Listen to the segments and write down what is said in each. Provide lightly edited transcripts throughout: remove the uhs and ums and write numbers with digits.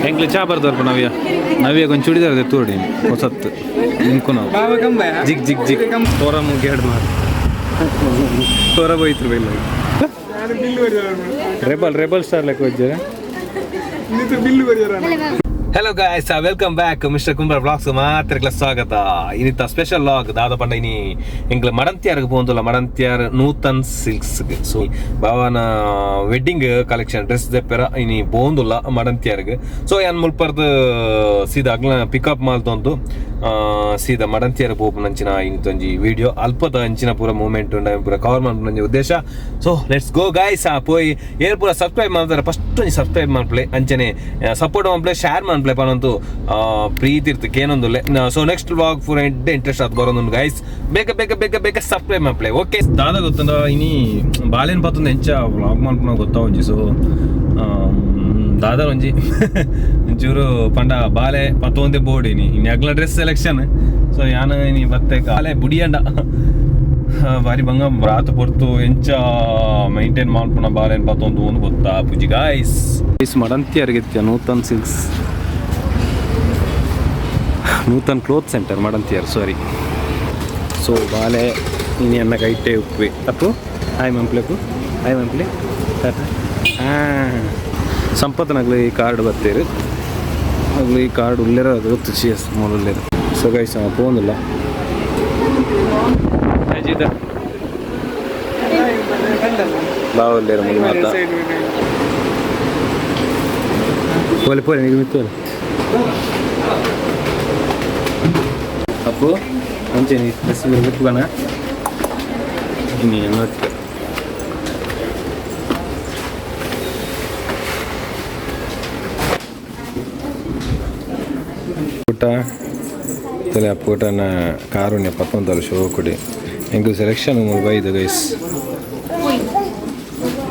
ಎಂಕ್ಲೆ ಚಾ ಬರ್ತಾರಪ್ಪ ನವ್ಯ ನವ್ಯ ಕೊಂಚ ಚೂಡಿದಾರ ತೋಡಿ ಹೊಸತ್ತು ನಿಂಕು ನಾವು ಜಿಗ್ ಜಿಗ್ ಜಿಗ್ ತೋರ ಮುಗ್ಯಾಡ್ ಮಾರು ತೋರ ಬೋಯ್ತ್ರು ಬೈಲ ರೆಬಲ್ ರೆಬಲ್ ಸ್ಟಾರ್ ಲೆಕ್ಕ ಹೋಜ್ಜೆ. Hello guys, welcome back mister Kumbla vlogs ಮಾತ್ರ ಸ್ವಾಗತ. ಇನ್ನಿತ್ತ ಸ್ಪೆಷಲ್ ವ್ಲಾಗ್ ದಾದ ಪಂಡ ಇನಿ ಎಂಕ್ಲ ಮಡಂತಿಯಾರ್ಗ್ ಪೋಂದುಲ್ಲ, ಮಡಂತಿಯಾರ್ ನೂತನ್ ಸಿಲ್ಕ್ಸ್. ಸೊ ಬಾವನ ವೆಡ್ಡಿಂಗ್ ಕಲೆಕ್ಷನ್ ಡ್ರೆಸ್ ದೆಪ್ಪೆರ ಇನಿ ಪೋಂದುಲ್ಲ ಮಡಂತಿಯಾರ್ಗ್. ಸೊ ಯಾನ್ ಮುಲ್ಪರ್ದು ಸೀದಾ ಅಗ್ಲ ಪಿಕಪ್ ಮಾಲ್ತೊಂದು ಸೀದಾ ಮಡಂತಿಯಾರ್ ಪೋಪುನಂಚಿನ ಇಂತೊಂಜಿ ವಿಡಿಯೋ ಅಲ್ಪದ ಅಂಚಿನ ಪೂರ ಮೂವ್ಮೆಂಟ್ ಉಂಡು ಪೂರ ಕವರ್ ಮಲ್ಪುನಂಚಿ ಉದ್ದೇಶ. ಸೊ let's go guys. ಪೋಯಿ ಏರ್ ಪೂರ ಸಬ್ಸ್ಕ್ರೈಬ್ ಮಾಡ್ತಾರೆ ಫಸ್ಟ್ ಒಂಜಿ ಸಬ್ಸ್ಕ್ರೈಬ್ ಮಲ್ಪಲೆ, ಅಂಚನೆ ಸಪೋರ್ಟ್ ಮಲ್ಪಲೆ, ಶೇರ್ ಮಲ್ಪಲೆ ಪನಂತು ಪ್ರೀತಿ ಇರ್ತು ಕೇನೊಂದುಲ್ಲೆ. ಸೊ ನೆಕ್ಸ್ಟ್ ವ್ಲಾಗ್ ಪೂರ ಎಡ್ಡೆ ಇಂಟ್ರೆಸ್ಟ್ ಆದ್ ಬರೋದುಂಡು ಗೈಸ್. ಬೇಗ ಬೇಗ ಬೇಗ ಬೇಗ ಸಬ್ಸ್ಕ್ರೈಬ್ ಮಲ್ಪಲೆ, ಓಕೆ. ದಾದ ಗೊತ್ತಂದ ಇನಿ ಬಾಲೆನ್ ಪತ್ತೊಂದು ಎಂಚ ವ್ಲಾಗ್ ಮಲ್ಪುನ ಗೊತ್ತಾ ಒಂಜಿ. ಸೊ ದಾದ ಒಂಜಿ ಒಂಚೂರು ಪಂಡ ಬಾಲೆ ಪತ್ತೊಂದೇ ಬೋರ್ಡ್ ಇನಿ ಇನಿ ಅಗ್ಲ ಡ್ರೆಸ್ ಸೆಲೆಕ್ಷನ್. ಸೊ ಯಾನ್ ಇನಿ ಬತ್ತೆ ಬಾಲೆ ಬುಡಿಯಂಡ ಬಾರಿ ಬಂಗ ರಾತ್ ಪೊರ್ತು ಎಂಚ ಮೈಂಟೈನ್ ಮಲ್ಪುನ ಬಾಲೆನ್ ಪತ್ತೊಂದು ಒಂದು ಗೊತ್ತಾ ಪೂಜಿ ಗಾಯ್ಸ್. ಗೈಸ್ ಮಡಂತಿಯಾರ್ಗೆತ್ಯ Nutan silks, Nutan cloth centre Madantiyar, sorry. So ಬಾಲೆ ಇನಿ ಅನ್ನ ಕೈಟೆ ಉಪ್ಪೆ ಅಪ್ಪು ಹಾಯ್ ಮಂಪ್ಲೆಪ್ಪು ಹಾಯ್ ಮಂಪ್ಲೆ ಹಾಂ ಸಂಪತ್ನಗ್ಲು ಈ ಕಾರ್ಡ್ ಬತ್ತೇರು ಅಗ್ಲು ಈ ಕಾರ್ಡ್ ಉಲ್ಲೇರ ಅದು ಗೊತ್ತು ಚಿ ಎಸ್ ಮೂಲ ಉಲ್ಲೇರು. ಸೊ ಗೈಸ್ ಪೋಂದಿಲ್ಲ ಅಜಿತ ಬಾವ ಉಲ್ಲೇರು ಮುಲ್ ಮಾತ ಪೋಲೆ ಪೋಲೆ ನಿಗು ಮಿತ್ತೋಲೆ ಅಪ್ಪು ಅಂಚೆ ಡ್ರೆಸ್ ಬುಕ್ಬನ ಇನಿ ನೋಟ್ ಪುಟ್ಟ ತಲೆ ಅಪ್ಪುಟನ ಕಾರುಣ್ಯ ಪತ್ತೊಂತಲು ಶೋ ಕೊಡಿ ಎಂಕು ಸೆಲೆಕ್ಷನ್ ಮೂಲ ಬೈದ ಗೈಸ್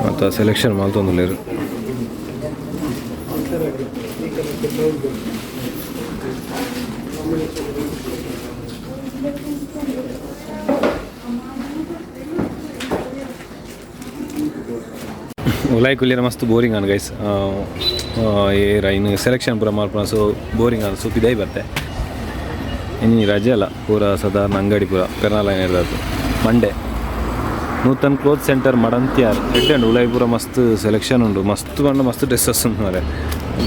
ಮತ್ತು ಸೆಲೆಕ್ಷನ್ ಮಲ್ತೊಂದುಲ್ಲೆರ್. ಉಲಾಯ್ ಕುಲ್ಲಿಯರ ಮಸ್ತ್ ಬೋರಿಂಗ್ ಆನ್ ಗೈಸ್. ಏ ರೈನ್ ಸೆಲೆಕ್ಷನ್ ಪೂರ ಮಲ್ಪುನ, ಸೊ ಬೋರಿಂಗ್ ಆನ್. ಸೊ ಪಿದೈ ಬತ್ತೆ. ಇನಿ ರಜೆ ಅಲ್ಲ, ಪೂರ ಸಾಧಾರಣ ಅಂಗಡಿ ಪೂರ ಪೆರ್ನಾಲ ಇರೋದು. ಮಂಡೆ ನೂತನ್ ಕ್ಲೋತ್ ಸೆಂಟರ್ ಮಡಂತಿಯಾರ್ ಎಡ್ಡೆ ಉಂಡು. ಉಲಾಯ್ ಪೂರ ಮಸ್ತ್ ಸೆಲೆಕ್ಷನ್ ಉಂಡು, ಮಸ್ತ್ ಪಂಡ ಮಸ್ತ್ ಡ್ರೆಸ್ಸಸ್ ಉಂಡು ಮಾರೆ.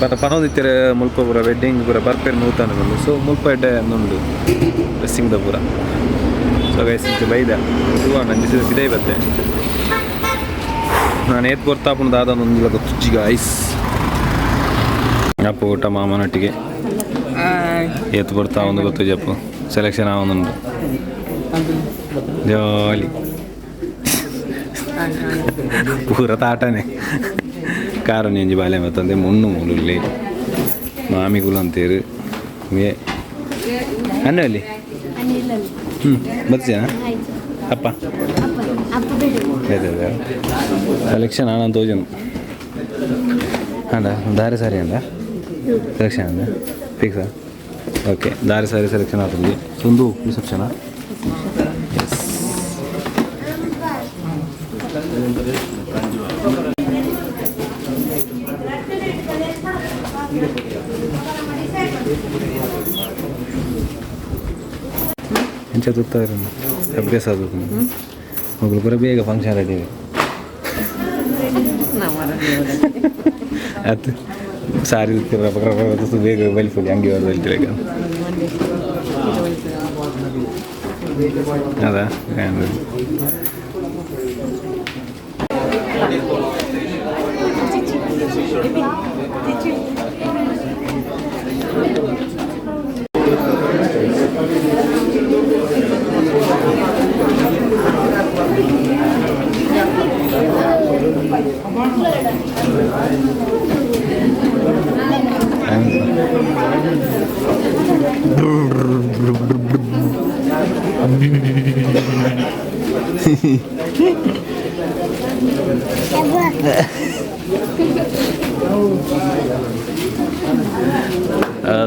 ಬಟ್ ಪನೊಂದಿತ್ತೆರ್ ಮುಲ್ಪ ಪೂರ ವೆಡ್ಡಿಂಗ್ ಪೂರ ಬರ್ಪೇರ್ ನೂತನ್ ಉಂಡು. ಸೊ ಮುಲ್ಪ ಎಡ್ಡೆ ಉಂಡು ಡ್ರೆಸ್ಸಿಂಗ್ ದ ಪೂರ. ಸೊ ಗೈಸ್ ಇಂಚ ಬೈದ ತೂವ ನಂಜಿ ಪಿದೈ ಬತ್ತೆ. ನಾನು ಏತ್ ಪೊರ್ತಾಪುಂಡು ದಾದ ಒಂದಿಲ್ಲ ಗೊತ್ತುಜ್ಜಿ ಗಾಯ್ಸ್. ಅಪ್ಪು ಊಟ ಮಾಮನೊಟ್ಟಿಗೆ ಏತ್ ಪೊರ್ತಾ ಒಂದು ಗೊತ್ತುಜ್ಜಿ. ಅಪ್ಪು ಸೆಲೆಕ್ಷನ್ ಆವೊಂದುಂಡು ಜಾಲಿ ಪೂರ ತಾಟನೆ ಕಾರುಣ್ಯ ಒಂಜಿ ಬಾಲೆ ಮತ್ತಂದೆ ಮುಣ್ಣು ಮೂಲುಲ್ಲೆ ಮಾಮಿ ಕುಲಂತೇರು ಮೇ ಅನ್ನ ಅಲ್ಲಿ ಹ್ಞೂ ಬತ್ತೀಯಾ ಅಪ್ಪ ಅದೇ ಅದೇ ಸೆಲೆಕ್ಷನ್ ಆನಂದ್ ತೋಜನು ಅಂಡ ದಾರೆ ಸಾರಿ ಅಂಡ ಸೆಲೆಕ್ಷನ್ ಅಂದ ಫಿಕ್ಸಾ ಓಕೆ ದಾರೆ ಸಾರಿ ಸೆಲೆಕ್ಷನ್ ಆತುಂಡಿ ಸುಂದು ರಿಸೆಪ್ಷನಾ ಎಸ್. ಎಂಚ ತುತ್ತಾರೆ ಅಭ್ಯಾಸ ಅದು ಮಗಳು ಪೂರ ಬೇಗ ಫಂಕ್ಷನ್ ರೆಡಿ ಆತು ಸಾರಿ ಬೇಗ ಬಲಿಪುಲಿ ಅಂಗಿ ಬಲಿತಿರ ಅದ.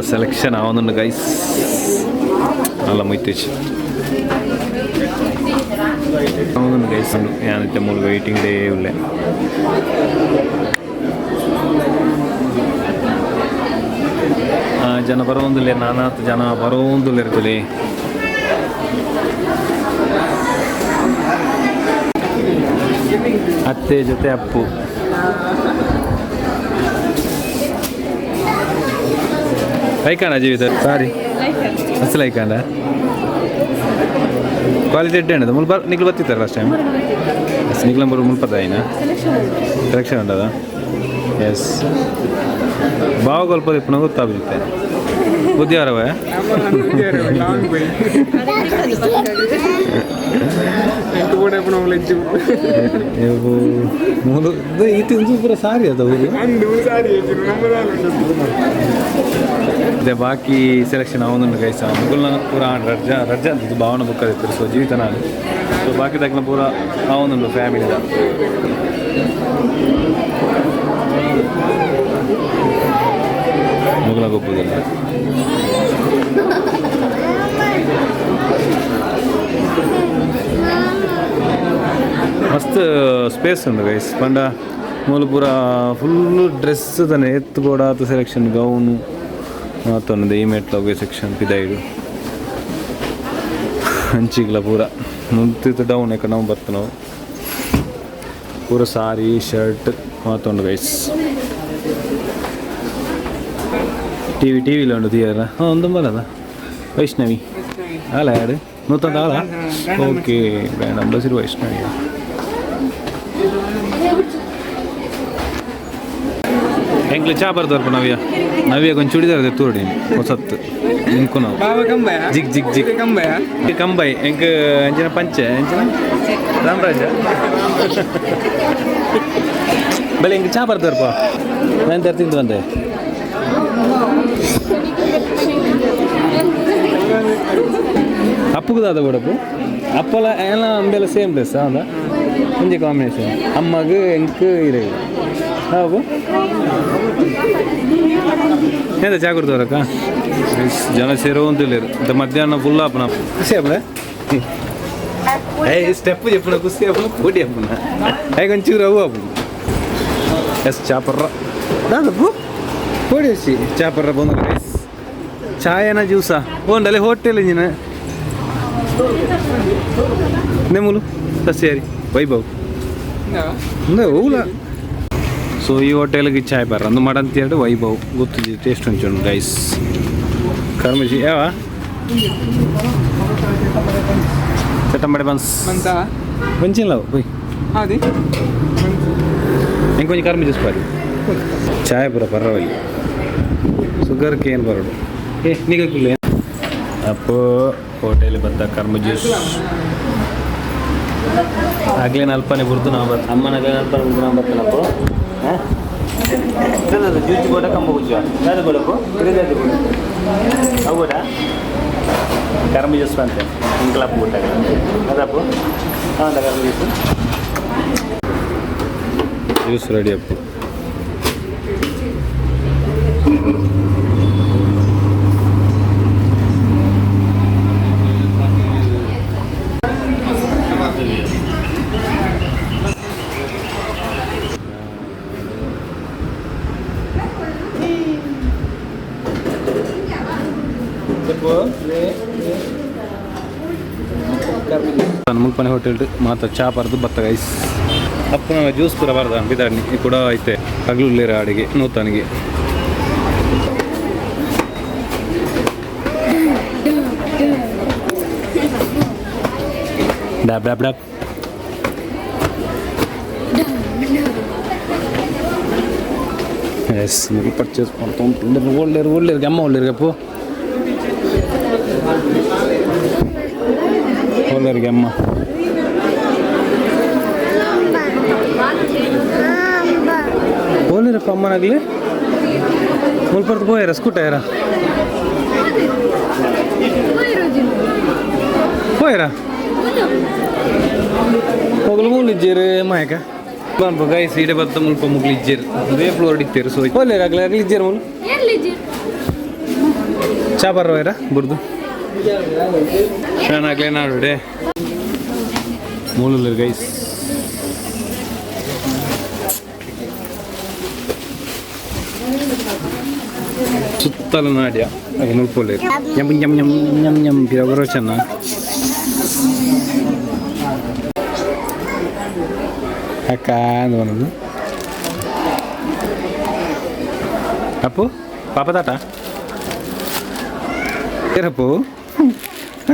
ಸೆಲೆಕ್ಷನ್ ಆವೊಂದುಂಡು ಗೈಸ್ ಅಲ್ಲ ಮೊಯ್ತೇಜ್ ಆವೊಂದುಂಡು ಗೈಸ್. ಯಾನಿತ್ತೆ ಮೂಲು ವೈಟಿಂಗ್ ಡೇ ಉಲ್ಲೆ. ಜನ ಬರೋಂದಿಲ್ಲ ನಾನಾತ್ ಜನ ಬರೋಂದಿಲ್ಲ ಇರ್ತದೆ. ಅತ್ತೆ ಜೊತೆ ಅಪ್ಪು. ಲೈಕಾಣ ಜೀವಿತ ಸಾರಿ ಅಸಲು ಲೈಕಾಂಡ ಕ್ವಾಲಿಟಿ ಎಡ್ಡೆ ಉಂಟು. ಮುಲ್ಪ ನಿಕ್ಲು ಬತ್ತಿತ್ತಾರೆ ಲಾಸ್ಟ್ ಟೈಮ್ ನಿಕ್ಲ ಬರು ಮುಲ್ಪದ ಐನ ಸೆಲೆಕ್ಷನ್ ಉಂಟದ. ಎಸ್ ಬಾವಗೊಲ್ಪ ಇಪ್ಪನ ಗೊತ್ತಾಗುತ್ತೆ ಬುದ್ಧಿವಾರವೇ. ಇದು ಪೂರ ಸಾರಿ ಅದ ಇದೆ. ಬಾಕಿ ಸೆಲೆಕ್ಷನ್ ಅವನು ಗೈಸ ಮುಗುಲ್ನ ಪೂರ ರಜಾ ರಜಾ ಅಂತ ಭಾವನ ಬುಕ್ ಇತ್ತು. ಸೊ ಜೀವಿತ ನಾನು ಸೊ ಬಾಕಿ ತಕ್ಕನ ಪೂರ ಅವನುಂಡು ಫ್ಯಾಮಿಲಿದ. ಮುಗುಲ ಗೊಬ್ಬುದಿಲ್ಲ. ಮಸ್ತ್ ಸ್ಪೇಸ್ ಉಂಟು ಗೈಸ್. ಪಂಡ ಮೂಲು ಪೂರ ಫುಲ್ಲು ಡ್ರೆಸ್ ತಾನೆ ಎತ್ತು ಬೋಡಾತ ಸೆಲೆಕ್ಷನ್ ಗೌನು ಮಾತೊಂದು ಈ ಮೆಟ್ಲ ಸೆಕ್ಷನ್ ಪಿದೈಡು ಅಂಚಿಗ್ಲ ಪೂರ ಮುಂತಿತ್ತು ಡೌನ್ ಎಕ್ಕ ನಾವು ಬತ್ತ ನಾವು ಪೂರ ಸಾರಿ ಶರ್ಟ್ ಮಾತೊಂಡು ಗೈಸ್. ಟಿವಿ ಟಿವಿಲ ಉಂಡು ತಿಯರ ಹಾಂ ಒಂದು ಬರದ ವೈಷ್ಣವಿ ಅಲ್ಲ ಯಾರು ನೂತನ ಆಳ ಓಕೆ ಬ್ರ್ಯಾಂಡ್ ಅಂಬಾಸಿಡರ್ ವೈಷ್ಣವಿ. ಎಂಕ್ಲೆ ಚಾ ಬರ್ತಾರಪ್ಪ ನವ್ಯ ನವ್ಯ ಕೊಂಚ ಚೂಡಿದಾರ ತೂರ್ಡಿ ಹೊಸತ್ತು ಇಂಕು ನಾವು ಜಿಗ್ ಜಿಗ್ ಜಿಗ್ ಕಂಬೈ ಎಂಕ್ ಅಂಚಿನ ಪಂಚೆ ಅಂಚಿನ ರಾಮರಾಜ ಬಲೆ ಎಂಕ್ ಚಾ ಬರ್ತಾರಪ್ಪ ನಾನು ತರ್ತಿಂದು ಬಂದೆ. ಅಪ್ಪುಗುದಾದ ಕೊಡಪ್ಪು ಅಪ್ಪಲ ಎಲ್ಲ ಅಂಬೆಲ್ಲ ಸೇಮ್ ಡ್ರೆಸ್ ಹೌದಾ ಒಂಜಿ ಕಾಂಬಿನೇಷನ್ ಅಮ್ಮಗ್ ಎಂಕ್ ಇರೇ ಹೌದು. ಎಂತ ಚಾ ಕೊಡ್ತವರಕ್ಕ ಜನ ಸೇರೋ ಅಂತಿಲ್ಲ ಮಧ್ಯಾಹ್ನ ಫುಲ್ ಆಪನ ಖುಷಿ ಆಪಣ ಏ ಸ್ಟೆಪ್ చెప్పిన ಖುಷಿ ಆಪಣ ಕೋಟಿ ಆಪಣ ಏ ಒಂಚೂರು ಅವು ಆಪು ಎಸ್ ಚಾಪರ್ರ ದಾದಪ್ಪು ಕೋಡಿ వచ్చి ಚಾಪರ್ರ ಬಂದ ಗೈಸ್. ಚಾಯನ ಜ್ಯೂಸಾ ಓಂಡಲೆ ಹೋಟೆಲ್ ಇಂಜಿನ ನೆಮುಲು ಸಸ್ಯಾರಿ ವೈಭವ್ ಓಲ. ಸೊ ಈ ಹೋಟೆಲ್ಗೆ ಚಾಯ್ ಬರ್ರ ಅಂದು ಮಾಡಂತೇಳಿ ವೈಭವ್ ಗೊತ್ತಿದೆ ಟೇಸ್ಟ್ ಉಂಟು ಗೈಸ್. ಕರ್ಮಜಿ ಯಾವ ಚಟ್ಟಂಬಡೆ ಬನ್ಸ್ ಮಂಚಿಲ್ಲ ಹೋಯ್ ಇಂಕೊಂಚ ಕರ್ಮ ಜ್ಯೂಸ್ ಬಾರಿ ಚಾಯ್ ಪೂರ ಪರವಾಗಿಲ್ಲ ಶುಗರ್ ಕೇನ್ ಬರೋಡು ಏ ನೀಗ ಅಪ್ಪು ಹೋಟೆಲ್ ಬತ್ತ ಕರ್ಮ ಜ್ಯೂಸ್ ಆಗ್ಲೇನ ಅಲ್ಪನೆ ಬುರ್ದು ನಾವು ಬತ್ತ ಅಮ್ಮನ ಅಲ್ಪನೆ ಬುರ್ದು ನಾವು ಬರ್ತನಪ್ಪ. ಜ್ಯೂಸ್ ಕೂಡ ಕಂಬ ಗುಜ್ಜ ಯಾರು ಕೊಡಪ್ಪು ದಾದು ಕೊಡು ಅವು ಕೂಡ ಕರ್ಮ ಜ್ಯೂಸ್ ಅಂತೆ ಇಂಕ್ಲಾಪ್ ಊಟ ಅದಪ್ಪು ಹಾಂ ಕರ್ಮ ಜ್ಯೂಸ್ ಜ್ಯೂಸ್ ರೆಡಿ ಅಪ್ಪು. ಮುಲ್ಪನೆ ಹೋಟೆಲ್ ಮಾತ್ರ ಚಾ ಪರ್ದು ಬತ್ತ ಗೈಸ್. ಅಪ್ಪು ಜ್ಯೂಸ್ ಪೂರ ಬರ್ದ ಬಿದಾಡ್ನಿ ಕೂಡ ಐತೆ ಹಗ್ಲುಳ್ಳೇರ ಅಡಿಗೆ ನೂತನಿಗೆ. ಡ್ಯಾಬ್ ಡ್ಯಾಬ್ ಡ್ಯಾಬ್ ಎಸ್ ನೀವು ಪರ್ಚೇಸ್ ಮಾಡ್ಕೊಂಡು ಒಳ್ಳೆಯರು ಒಳ್ಳೆಯರಿಗೆ ಅಮ್ಮ ಒಳ್ಳೆಯರಿಗೆ ಅಪ್ಪು ಒಳ್ಳೆಯರಿಗೆ ಅಮ್ಮ ಓಲಿರಪ್ಪ ಅಮ್ಮನಾಗಲಿ ಮುಲ್ಪರ್ದು ಪೋಯರ ಸ್ಕೂಟಯರ ಪೋಯರ ಮೊಗಲು ಮೂಲಿಜ್ಜೇರು ಮಾಯಕ ಬಂಪ ಗೈಸ್ ಇಡೆ ಬತ್ತ ಮುಲ್ಪ ಮುಗ್ಲಿಜ್ಜೇರು ಅದೇ ಫ್ಲೋರ್ ಇತ್ತೇರು. ಸೊ ಓಲೇರ ಆಗಲಿ ಆಗಲಿ ಇಜ್ಜೇರು ಮುಲು ಚಾ ಬರ್ರೋಯರ ಬುರ್ದು ಆಗಲೇ ನಾಡುಡೆ ಮೂಲುಲ್ಲೇರು ಗೈಸ್. ಸುತ್ತಲ ನಾಡ್ಯ ಮುಲ್ಪೊಲೆ yum yum yum yum yum ಪಿರ ಚೆನ್ನ ಅಕ್ಕ ಅಂದ್ ಅಪ್ಪು ಪಾಪ ತಾಟ ಏರಪ್ಪು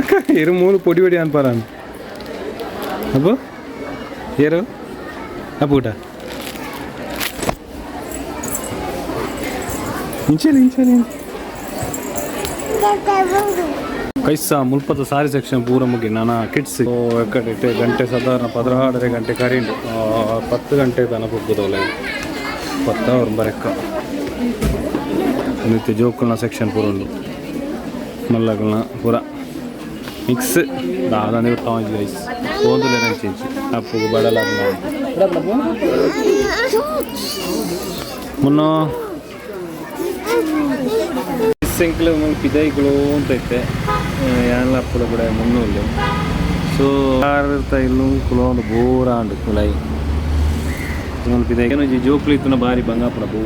ಅಕ್ಕ ಎರು ಮೂಲು ಪೊಡಿ ಪೊಡಿ ಅನ್ಪಾರ ಅಪ್ಪು ಏರು ಅಪ್ಪು ಊಟ ಇಂಚೇಲಿ ಇಂಚೇಲಿ ಕೈಸ ಮುಲ್ಪದ ಸಾರಿ ಸೆಕ್ಷನ್ ಪೂರ ಮುಗಿ ನಾನಾ ಕಿಡ್ಸ್ ಎಕ್ಕಡೆ ಗಂಟೆ ಸಾಧಾರಣ 16 ಗಂಟೆ ಕರಿಂಡು 10 ಗಂಟೆ ತನಕ ಹೋಗ್ಬೋದಲ್ಲ ಪತ್ತ ಅವ್ರು ಬರೆಕ್ಕ ನಿತ್ಯ ಜೋಕುಲ್ನ ಸೆಕ್ಷನ್ ಪೂರ ಉಂಡು ಮಲ್ಲಗುಲ್ನ ಪೂರ ಮಿಕ್ಸ್ ದಾದಾನೆ ಗೈಸ್ ಓಂದುಲೆ ನಂಚಿ ಅಪ್ಪು ಬಡಲ ಮುನ್ನೋ ಸೆಂಕ್ಲು ಪಿದೈಗಳು ಅಂತ ಐತೆ ಯಾನ್ಲ ಅಪ್ಪುಡ ಕೂಡ ಮುನ್ನೂಲು ಸೊ ಇಲ್ಲು ಕುಲೋಂದು ಬೋರ ಅಂಡು ಕುಲೈ ಪಿದೈ ಜೋಕ್ಲು ಇತ್ತುನ ಬಾರಿ ಬಂಗಾಪುಡ ಬೋ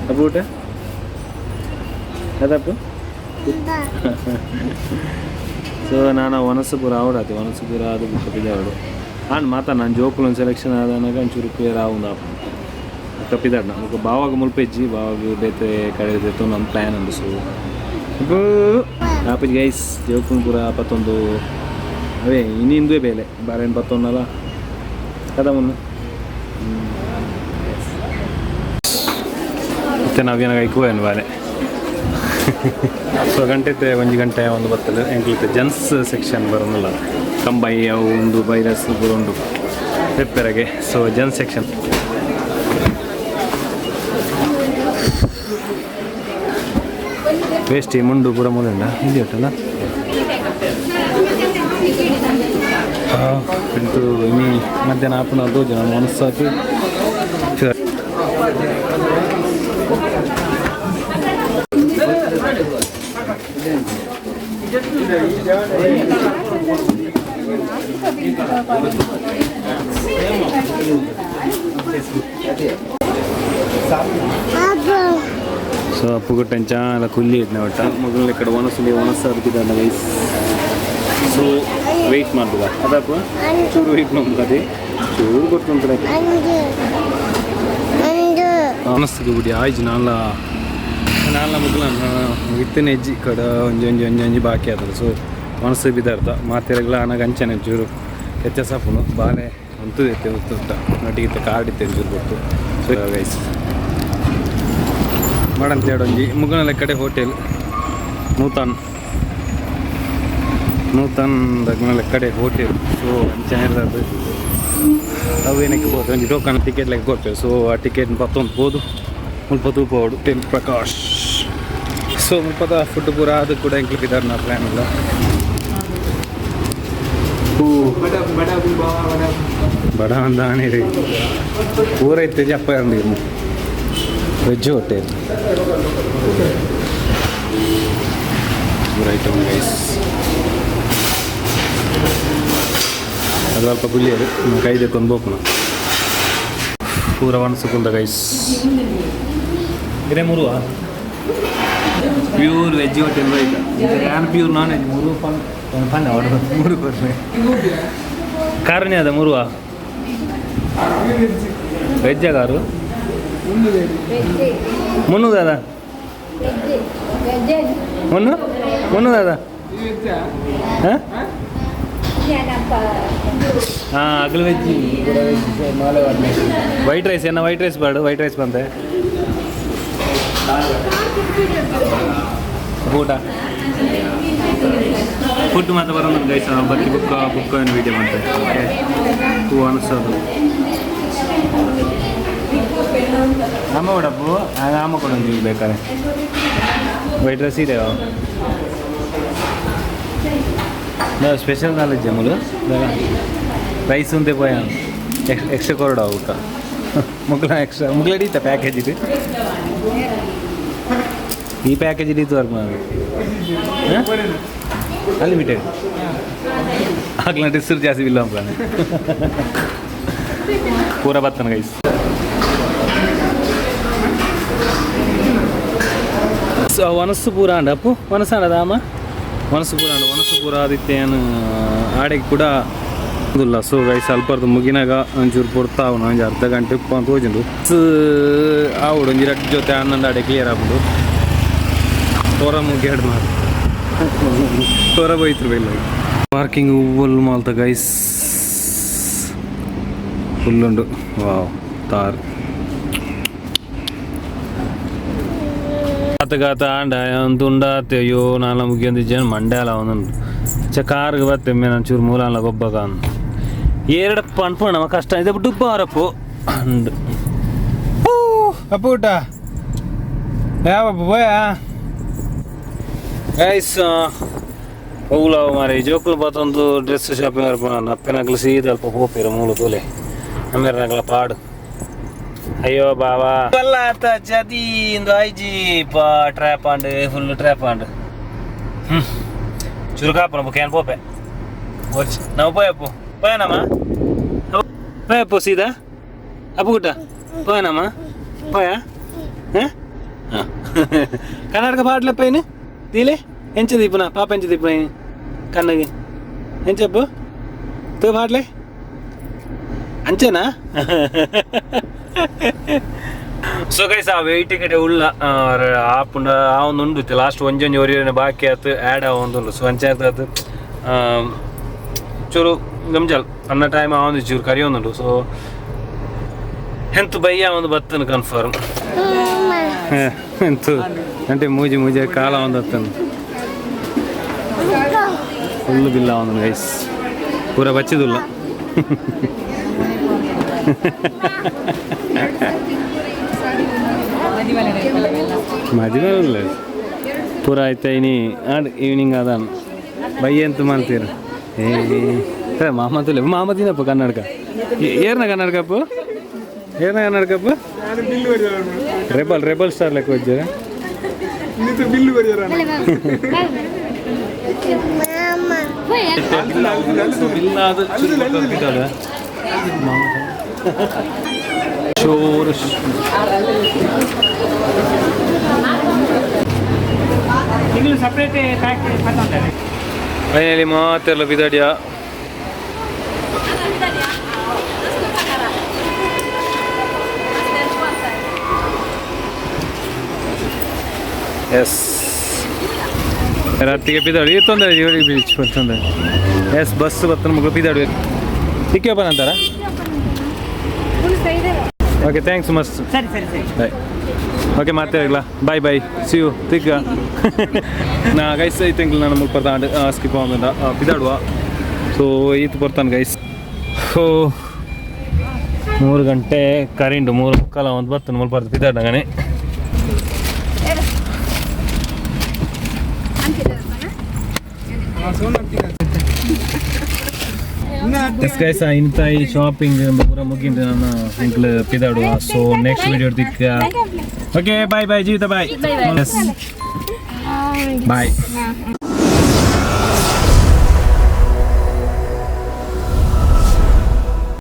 ಅಪ್ಪು ಊಟ ಅದಪ್ಪು ಸೊ ನಾನು ವನಸು ಪೂರ ಆವಡಾತಿ ವನಸು ಪೂರ ಅದು ಬುಕ್ಕ ಪಿದಾವಡು ಆಂಡ್ ಮಾತಾ ನಾನು ಜೋಕುಲು ಒಂದು ಸೆಲೆಕ್ಷನ್ ಆದನಾಗ ಒಂಚೂರು ಕ್ಲಿಯರ್ ಆವುಂದು ಅಪ್ಪ ಪಿದಾಡ್ನ ಬೊಕ ಬಾವಾಗ ಮುಲ್ಪೆಜ್ಜಿ ಬಾವಾಗ ಬೇತೆ ಕಡೆ ನಮ್ಮ ಪ್ಲ್ಯಾನ್ ಉಂಡು ಸೊ ಆಪುಜಿ ಗೈಸ್ ಜೋಕುಲು ಪೂರ ಪತ್ತೊಂದು ಅವೇ ಇನಿ ಇಂದುವೆ ಬೇಲೆ ಬಾರೇನು ಪತ್ತೊಂದಲ್ಲ ಕದ ಮುನ್ನ ಮತ್ತೆ ನಾವೇನಾಗ ಐಕುವೇನು ಬಾರೆ ಸೊ ಗಂಟೆ ಒಂಜಿ ಗಂಟೆ ಒಂದು ಬತ್ತಲು ಎಂಕ್ಲಿತ್ತೆ ಜೆಂಟ್ಸ್ ಸೆಕ್ಷನ್ ಬರೋದಿಲ್ಲ ಕಂಬೈ ಅವು ಒಂದು ವೈರಸ್ ಪೂರ ಉಂಡು ಪೆಪ್ಪೆರಗೆ ಸೊ ಜೆಂಟ್ಸ್ ಸೆಕ್ಷನ್ ವೇಸ್ಟ್ ಮುಂಡು ಪೂರ ಮುಳುಂಡ ಹಿಂದಿ ಉಂಟಲ್ಲ ಇಂಟು ಇನಿ ಮಧ್ಯಾಹ್ನ ಆಪುನ ದೋಜನ ಮನಸ್ಸಾಕಿ ಸೊ ಅಪ್ಪು చాలా కుల్లి ಎತ್ನ ಒಟ್ಟ ಮೊದಲು ఇక్కడ ಒಣಸಲಿ ಒಣಸ ಅರ್ಪಿದಾನ ಗೈಸ್ ಸೊ ವೆಯ್ಟ್ ಮಾಡ್ತದ ಅದಪ್ಪ ಚೂರು ವೆಯ್ಟ್ ಮಾಡ್ತದೆ ಚೂರು ಕೊಟ್ಟು ಒಣಸ್ಗೆ ಬಿಡಿ ಆಯ್ಜು ನಾಲ್ಲ ನಾಲ್ಲ ಮುಗ್ಲ ಇತ್ತನೆ ಹೆಜ್ಜಿ ಕಡ ಒಂಜಿ ಒಂಜಿ ಒಂಜಿ ಒಂಜಿ ಬಾಕಿ ಆತದ ಸೊ ಒಣಸು ಬಿದಾರ್ಥ ಮಾತೆರಗ್ಲ ಅನಗ ಅಂಚನೆ ಚೂರು ವ್ಯತ್ಯಾಸ ಬಾಲೆ ಅಂತೂ ಎತ್ತೆ ಉತ್ತ ನಟಿಗಿತ್ತೆ ಕಾರ್ಡ್ ಇತ್ತೆ ಚೂರು ಕೊಟ್ಟು ಸೊ ಗೈಸ್ ಮಾಡಂತೇಡು ಒಂಜಿ ಮುಗುನ ಲೆಕ್ಕಡೆ ಹೋಟೆಲ್ ನೂತನ್ ನೂತನ್ ದಗ್ನ ಲೆಕ್ಕಡೆ ಹೋಟೆಲ್ ಸೊ ಅಂಚನೆ ಇರ್ತದೆ ಅವು ಏನಕ್ಕೆ ಬೋದು ಒಂಜಿ ಟೋಕನ್ ಟಿಕೆಟ್ ಲೆಕ್ಕ ಕೊಡ್ತೇವೆ ಸೊ ಆ ಟಿಕೆಟ್ ಪತ್ತೊಂದು ಪೋದು ಮುಲ್ಪ ತೂಪೋಡು ಟೆನ್ ಪ್ರಕಾಶ್ ಸೊ ಮುಲ್ಪದ ಫುಡ್ ಪೂರ ಅದು ಕೂಡ ಎಂಕ್ಲಿಕ್ಕೆ ನಾ ಪ್ಲ್ಯಾನ್ ಇಲ್ಲ ಬಡ ಅಂದಾನೆ ರೀ ಪೂರ ಇತ್ತೆ ಜಪ್ಪ ವೆಜ್ ಹೋಟೆಲ್ ಪೂರ ಐಟಮ್ ಗೈಸ್ ಅದು ಸ್ವಲ್ಪ ಗುಲ್ಲಿಯರು ಕೈ ಕೊಂಡು ಬೋಪುನ ಪೂರ ಒಣಸುಕುಂದ ಗೈಸ್ ಇರೇ ಮುರುವ ಪ್ಯೂರ್ ವೆಜ್ ಹೋಟೆಲ್ ಬೈತ ಯಾನ್ ಪ್ಯೂರ್ ನಾನ್ ವೆಜ್ ಮುರು ಪನ್ ಪನ್ ಆರ್ಡರ್ ಮೂರು ಕೊರ್ನೆ ಕಾರಣ ಅದ ಮುರುವ ವೆಜ್ಜ ಕಾರು ಮುನ್ನು ದಾದಾ ಮುನ್ನು ಮುನ್ನು ದಾದಾ ಹಾಂ ಹಾಂ ಅಗಲು ವೆಜ್ ವೈಟ್ ರೈಸ್ ಏನ ವೈಟ್ ರೈಸ್ ಬಾಡು ವೈಟ್ ರೈಸ್ ಬಂದೆ ಊಟ ಫುಡ್ ಮಾತ್ರ ಬರೋದು ಗೈಸ್ ಬಕ್ಕಿ ಬುಕ್ಕ ಬುಕ್ಕ ಏನು ವೀಡಿಯೋ ಮಾಡ್ತಾರೆ ಓಕೆ ತೂ ಅನಿಸೋದು ಆಮ ಕೊಡಪ್ಪು ಆಮ ಕೊಡು ಬೇಕಾದ್ರೆ ವೈಟ್ ರೈಸ್ ಇದೆ ಸ್ಪೆಷಲ್ ನಾಲೆಜ್ ಜಮುಲು ರೈಸ್ ఉంటే పోయా ಎಕ್ಸ್ಟ್ರಾ ಕೊರಡ ಊಟ ಮುಗ್ಲ ಎಕ್ಸ್ಟ್ರಾ ಮುಗ್ಲ ಹಿಡಿತ ಪ್ಯಾಕೇಜ್ ಇದು ಈ ಪ್ಯಾಕೇಜ್ ಹಿಡಿತು ವರ್ಕ್ ಮಾಡಿ ಅನ್ಲಿಮಿಟೆಡ್ ಆಗ್ಲ ಡಿಸ್ರು ಜಾಸ್ತಿ ಇಲ್ಲ ಅಂತಾನೆ ಪೂರ ಬತ್ತಾನ ಗೈಸ್ ವನಸ್ಸು ಪೂರ ಅಂಡ ಅಪ್ಪು ವನಸಾಂಡ ದಾಮ ವನಸ್ಸು ಪೂರ ಅಂಡ ವನಸ್ಸು ಪೂರ ಆದಿತ್ಯನ ಆಡೆಗೆ ಕೂಡ ಇಲ್ಲ. ಸೊ ಗೈಸ್ ಅಲ್ಪರ್ದು ಮುಗಿನಾಗ ಒಂಚೂರು ಪೊರ್ತಾ ಅವನು ಒಂಜಿ ಅರ್ಧ ಗಂಟೆ ಉಪ್ಪು ಅಂತ ಹೋಜುಂಡು ಆವಡು ಒಂಜಿ ರಡ್ಡ್ ಜೊತೆ ಹನ್ನೊಂದು ಆಡೆ ಕ್ಲಿಯರ್ ಆಪುಂಡು. ಹೊರ ಮುಗಿಯಾಡ್ ಮಾರು ಹೊರ ಬೈತ್ರು ಬೈಲ ಪಾರ್ಕಿಂಗ್ ಹೂವಲ್ ಮಾಲ್ತ ಗೈಸ್ ಫುಲ್ಲುಂಡು. ವಾವ್ ತಾರ್ ಆತಗಾತ ಆಂಡ ಒಂದು ಅಯ್ಯೋ ನಾಲ ಮುಗಿಯೊಂದು ಜನ ಮಂಡ್ಯಾಲ ಒಂದೊಂದು ಚ ಕಾರ್ಗೆ ಬತ್ತೆ ಮೇನ ಒಂಚೂರು ಮೂಲಾನ್ಲ ಗೊಬ್ಬಗ ಎರಡು ಪನ್ಪು ನಮ್ಮ ಕಷ್ಟ ಇದೆ ಡುಬ್ಬ ಅವರಪ್ಪು ಅಂಡ್ ಅಪ್ಪು ಊಟ ಯಾವಪ್ಪ ಬೋಯ ಗೈಸ್ ಹೋಗ್ಲ ಮಾರೆ ಜೋಕುಲು ಬತ್ತೊಂದು ಡ್ರೆಸ್ ಶಾಪಿಂಗ್ ಬರ್ಪುನ ಅಪ್ಪೆನಕ್ಲು ಸೀದ ಅಲ್ಪ ಪೋಪೇರು ಮೂಲು ತೋಲೆ ಅಮ್ಮೇರನಕ್ಲ ಪಾಡು. ಅಯ್ಯೋ ಬಾಬಾ ಬಲ್ಲಾತ ಜದಿ ಇಂದು ಐಜಿ ಪ trap and full trap and ಚುರುಕಾಪ ನಮ್ಮ can ಪೋಪೆ వచ్చి ನಾವು పోయప్పు పోయానమ్మా పోయప్పు సీదా అప్పు గుట్ట పోయానమ్మా పోయా కర్ణాటక పాటలు పోయిన దీలే ఎంచ దీపునా పాప ఎంచ దీపున కన్నగి ఏం చెప్పు తో పాటలే అంతేనా. ಸೊ ಗೈಸ್ ಆ ವೆಯ್ಟಿಂಗ್ ಇಡೆ ಉಲ್ಲ ಆಪುಂಡ ಆ ಒಂದು ಉಂಡು ಲಾಸ್ಟ್ ಒಂಜೊಂಜಿ ಒರಿಯೊರಿನ ಬಾಕಿ ಆತು ಆ್ಯಡ್ ಆವೊಂದುಂಡು. ಸೊ ಅಂಚೆ ಆತು ಚೂರು ಗಮ್ಜಲ್ ಅನ್ನ ಟೈಮ್ ಆವೊಂದು ಚೂರು ಕರಿಯೊಂದುಂಡು. ಸೊ ಎಂತ ಬಯ್ಯ ಒಂದು ಬತ್ತನು ಕನ್ಫರ್ಮ್ ಎಂತು అంటే ಮೂಜಿ ಮೂಜಿ ಕಾಲ ಒಂದು ಹತ್ತನು ಫುಲ್ಲು ಬಿಲ್ಲ ಒಂದು ಗೈಸ್ ಪೂರ ಬಚ್ಚಿದುಲ್ಲ. ಮದುವೆ ಪೂರ ಆಯ್ತಾ ಇನಿ ಆಡ್ ಈವ್ನಿಂಗ್ ಅದಾನ ಬೈ ಎಂತ ಮಾಡ್ತೀರ ಏ ಮಾಮ ತುಲೆ ಮಾಮ ತಿನ್ನಪ್ಪ ಕನ್ನಡಕ ಏರ್ನ ಕನ್ನಡಕಪ್ಪ ಏರ್ನ ಕನ್ನಡಕಪ್ಪ rebel rebel star ಲೆಕ್ಕ ಹೋಜ್ಜರ ಶೋರ್ ಫೈನಲಿ ಮಾತೆಲ್ಲ ಬಿದಾಡಿಯ ಎಸ್ ರಾತ್ರಿಗೆ ಬಿದಾಡಿ ತೊಂದರೆ ಏಳು ಬೀಚ್ ತೊಂದರೆ ಎಸ್ ಬಸ್ ಬತ್ತ ಮಗಳು ಬಿದಾಡು ತಿಕ್ಕಪ್ಪ ನಂತರ. ಓಕೆ thanks ಮಸ್ತ್ ಸರಿ ಸರಿ ಸರಿ ಬಾಯ್. ಓಕೆ ಮತ್ತೆ ಬಾಯ್ ಬಾಯ್ C you ತಿಕ್ಕ. ನಾ ಗೈಸ್ I ತಿಂಗಳು ನಾನು ಮುಲ್ಪ ತಾಂಡ್ ಸ್ಕಿಪ್ ಆಗೊಂಡ ಬಿದಾಡುವ. ಸೊ ಈತ್ ಬರ್ತಾನೆ ಗೈಸ್. ಸೊ 3 ಗಂಟೆ ಕರಿಂಡು 3:45 ಒಂದು ಬರ್ತಾನೆ ಮುಲ್ಪ ಬಿದಾಡಂಗನೆ. ಎಸ್ ಗೈಸ್ ಇಂಥ ಈ ಶಾಪಿಂಗ್ ಪೂರ ಮುಗಿಂದು ನನ್ನ ಅಂಕಲ್ ಪಿದಾಡುವ. So next video ತಿಕ್ಕ. Okay bye bye Jeevitha bye. Yes boy.